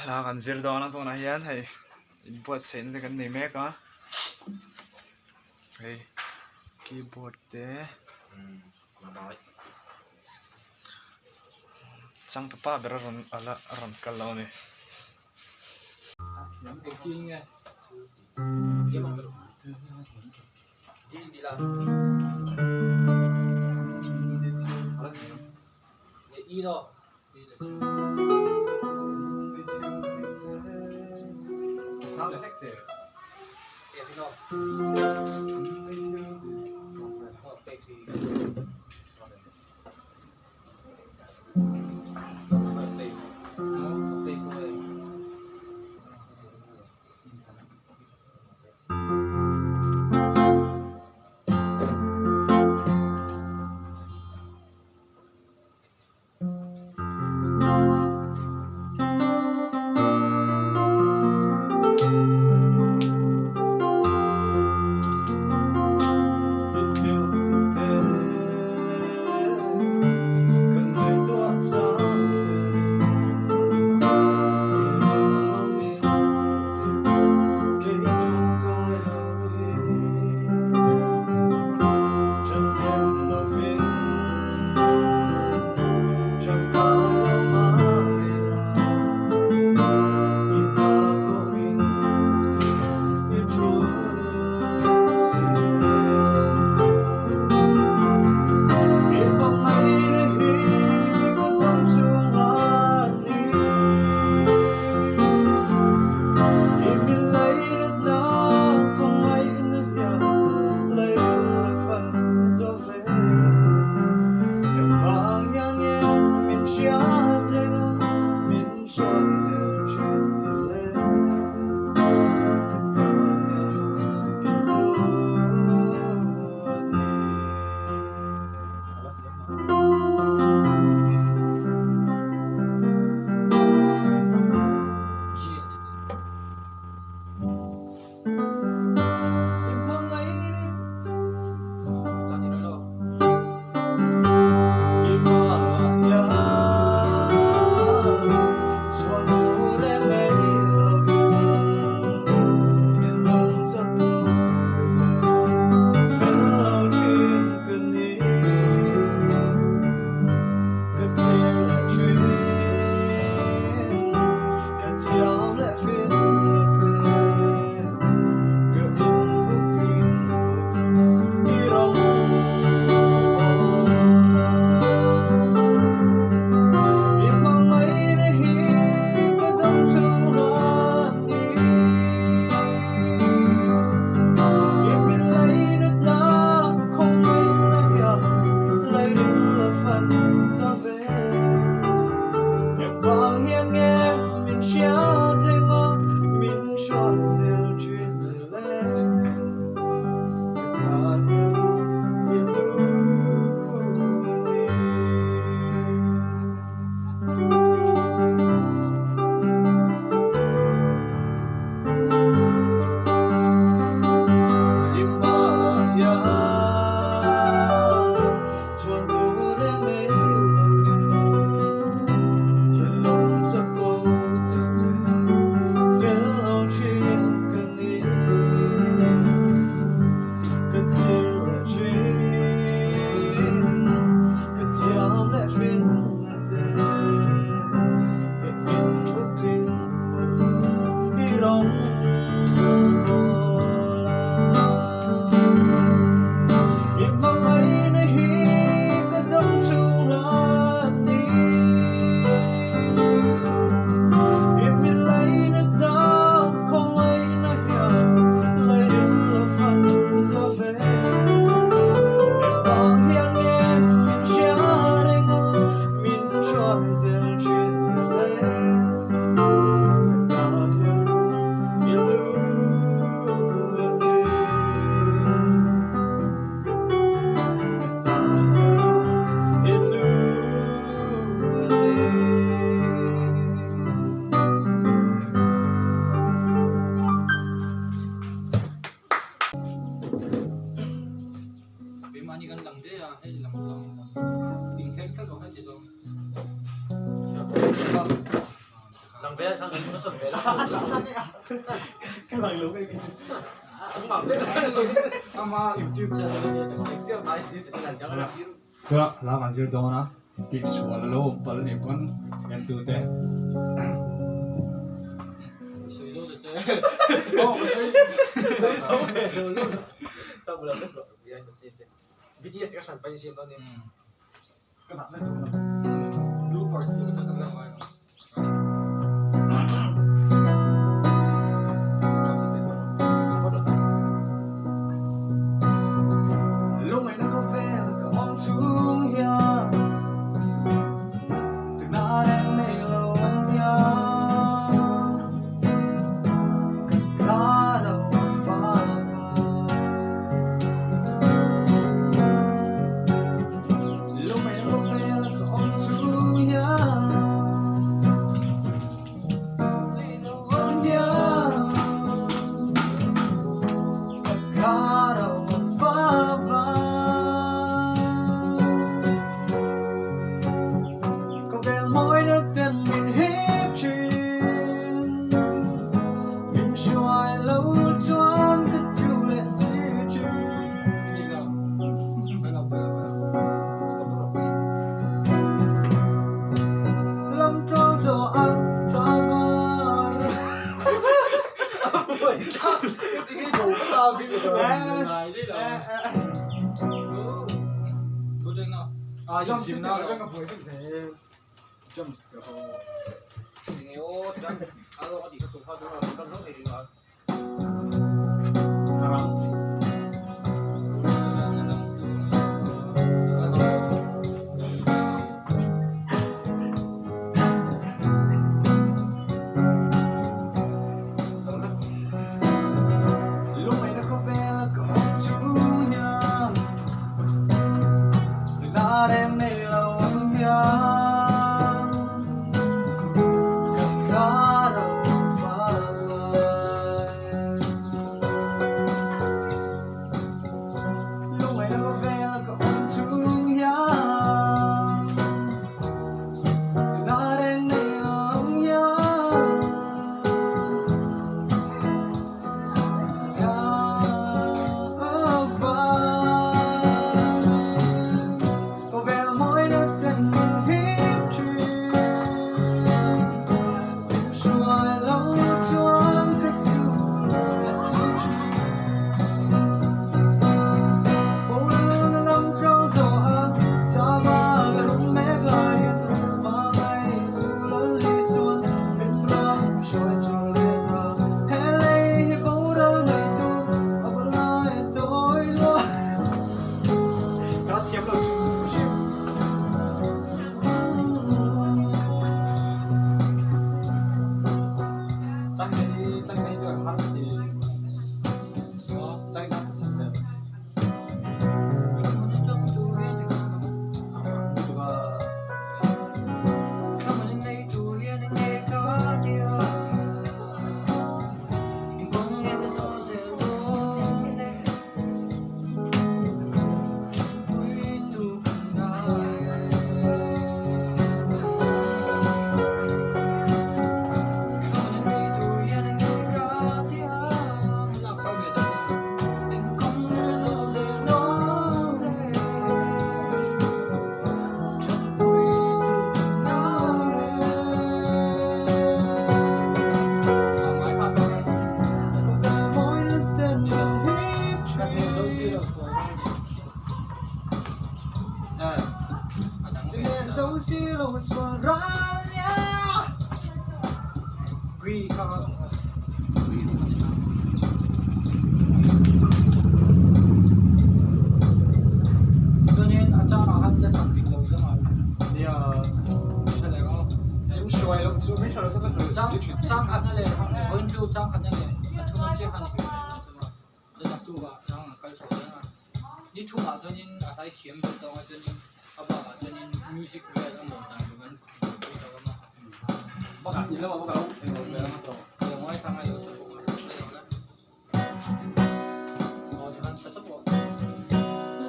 Hla kan zir dawn a tunah hian hei inbuatsaihna te kan nei mek a hei keyboard te changtupa ber a rawn a la a rawn kal lo a ni. Tura hla kan zir dawn a tih sual a lo awm palh anih pawn entute. Lungngaihna khawvel ka awm chung hian Tukna reng nei lo ang hian Ka lo fak fak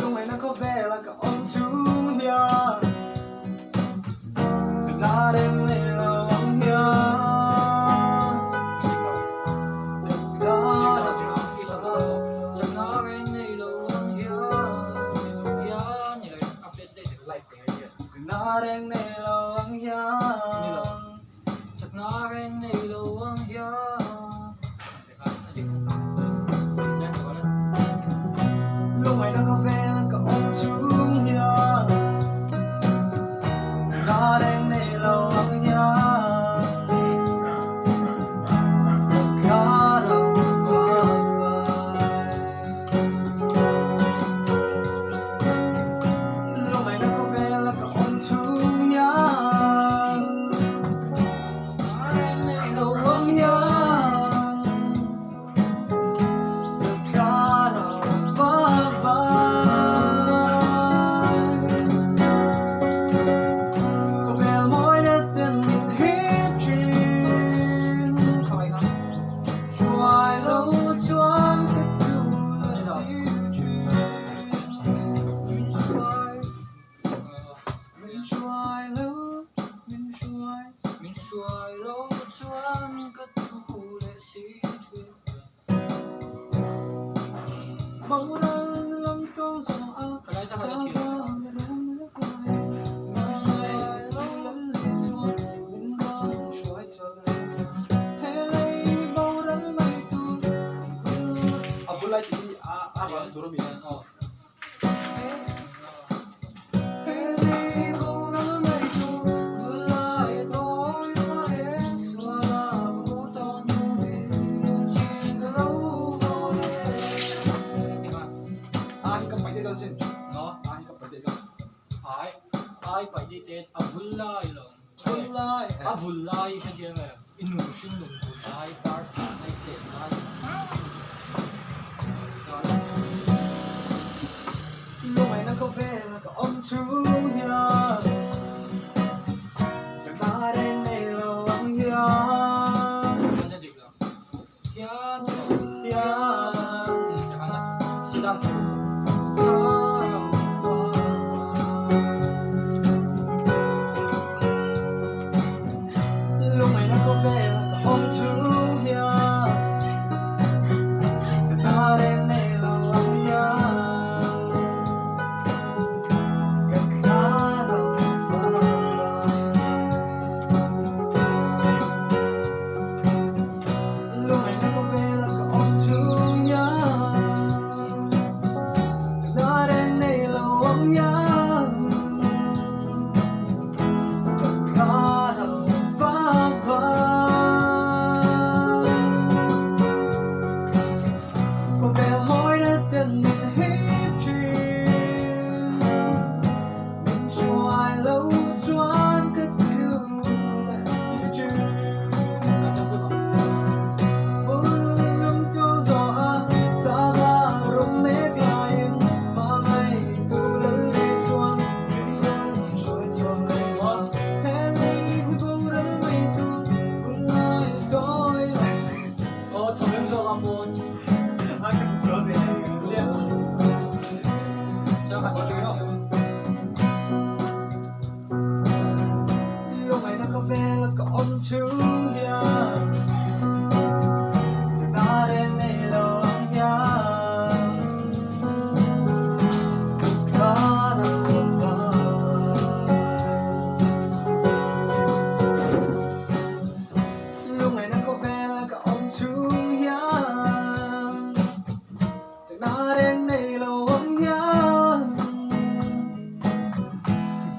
Lungngaihna khawvel ka awm chung hian Chakna reng nei lo ang hian. Lungaihna khawvel ka awm chung hian Chakna reng nei lo ang hian Ka thla lo vai. Lungaihna khawvel ka awm chung hian Min hruai lo chuan ka thu leh si thin. A vul lai hetiang e i nun hring nun vul lai par thla lai chen lai. Lungaihna khawvel ka awm chung hian Chakna reng nei lo ang hian Lungaihna khawvel ka awm chung hian Chakna reng nei lo ang hian Ka thla lo vai. Lungaihna khawvel ka awm chung hian Chakna reng nei lo ang hian Ka thla lo vang vang. Khawvel mawina ten min hip thin Min hruai lo chuan ka tlu leh si thin. Lungaihna khawvel ka awm chung hian Chakna reng nei lo ang hian Ka thla lo vai. Lungaihna khawvel ka awm chung hian Chakna reng nei lo ang hian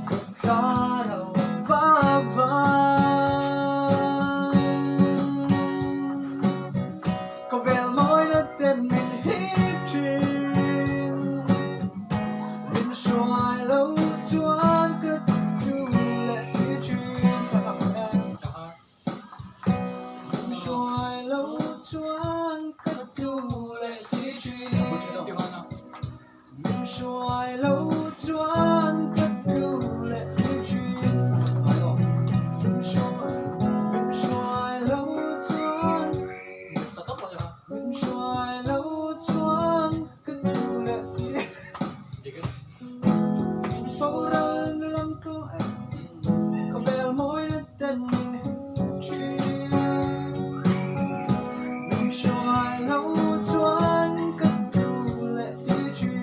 Ka thla lo vai. Khawvel mawina ten min hip thin Min hruai lo chuan ka thu leh si thin Min hruai lo chuan ka thu leh si thin Min hruai lo chuan ka tlu leh si thin. Min hruai, min hruai lo chuan, min hruai lo chuan ka tlu leh si. Boral lam tawh e, khawvel mawina ten min thin. Min hruai lo chuan ka tlu leh si thin.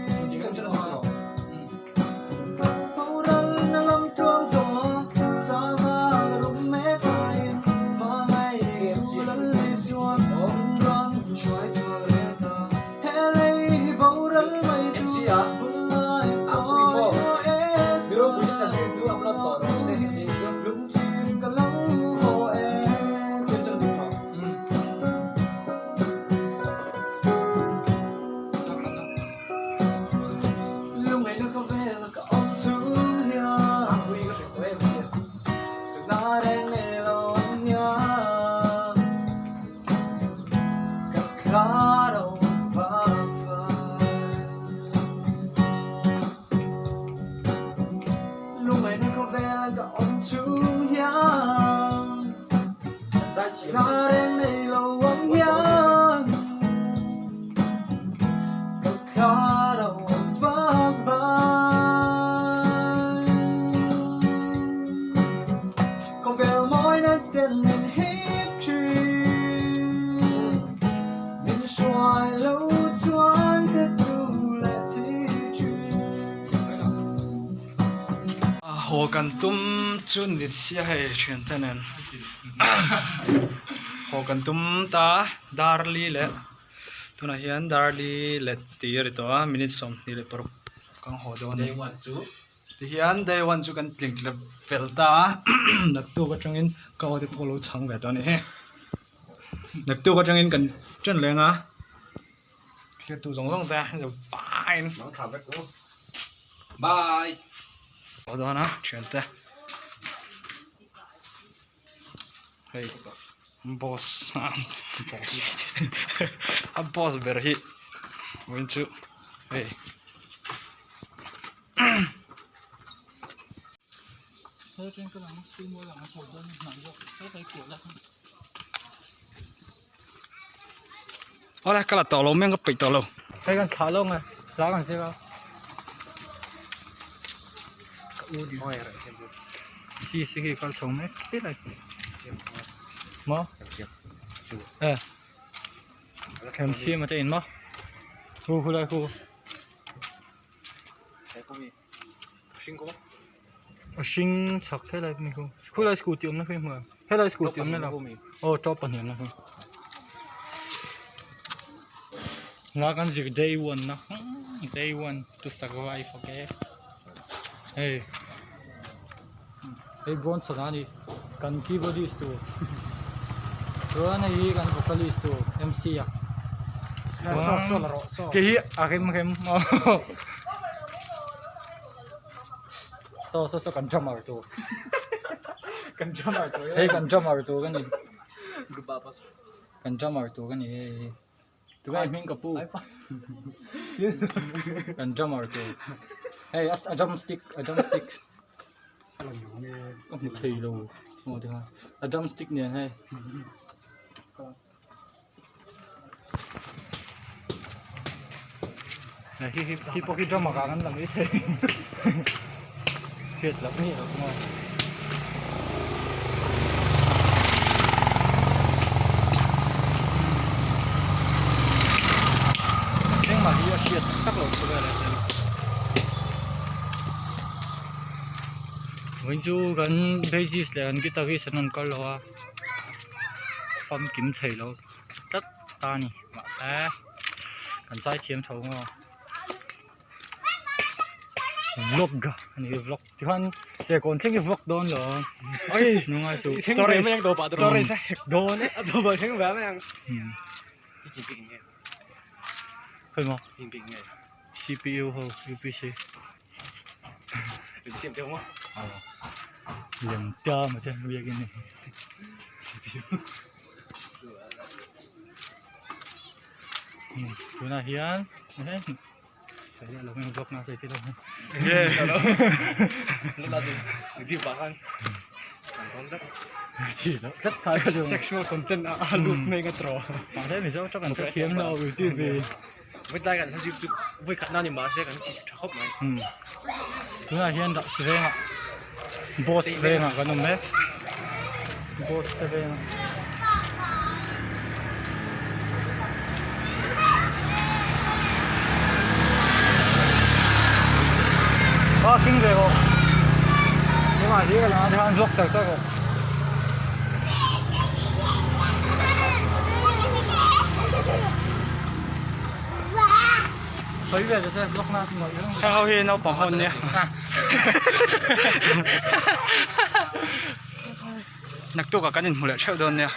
Thla reng nei lo ang hian ka thla lo ang vak vai. Khawvel mawina ten min hip thin, min hruai lo chuan ka tu leh si thin. Haw kan tum chu ni chiah hei thiante nen haw kan tum ta Darli leh tunah hian Darli leh tih a ri tawh a minute 26 kan haw dawn a ni tihian day one chu kan tling tlep fel ta a naktuk atangin ka aw te pawh lo chhang ve tawh a ni hi naktuk atangin kan ṭan leng a thlir tu zawng zawng te zo fine. Bye. Haw dawn a thiante hei boss a boss ber hi vawiin chu hei. Awle ka la tawh lo mai ang ka peih tawh lo. Hei kan thlah lawng e, thlah kan zir a. Ka u ni. Si si khi kal chho mek thil a. Maw? E. Kem siam ate in maw? Hu hu lai hu. A hring chhak helai mi khu khulai scooty awmna khi hmu em helai scooty awmna lo aw top pahnih awmna khi la kan zir day one na day one to survive okay hei hei Bronson a ni kan keyboardist tur chuan hei hi kan vocalist tur M_C a kei hi a rem rem saw saw saw kan drummer tur kan drummer tur hei kan drummer tur a ni kan drummer tur a ni hei hi tunge hming ka pu kan drummer tur hei a drumstick a drumstick ka hmu thei lo aw tikhan a drumstick nen hei. Hei hi khi pawh khi drummer ah kan la mai thei hriat loh miah loh maw. Engmah hi a hriat tak tak loh khawvelah hian. Vawiin chu kan bassist leh kan guitarist an rawn kal lo a. Famkim thei lo tlat ta a ni mahse kan zai thiam tho maw vlog a ni vlog tikhan serkawn thleng hi vlog dawn lo oi nungai chu story story sa hek dawn e a tawp ah thleng ve mai ang khawi maw C_P_U ho U_P_C Lem ta maw te biakin ni tunah hian Sexual content a lut mai ka tawh. Mahse Mizo tawng an hrethiam lo YouTube hi. Tunah hian Rah vengah Boss vengah kan awm mek Boss te vengah. A thing ve rawh keimah hi ka lang a tikhan vlog char char rawh. Sawi ve ta che vlog na mawlh reng. Heng ho hi naupang ho an nia. Naktuk ah kan inhmu leh theuh dawn nia.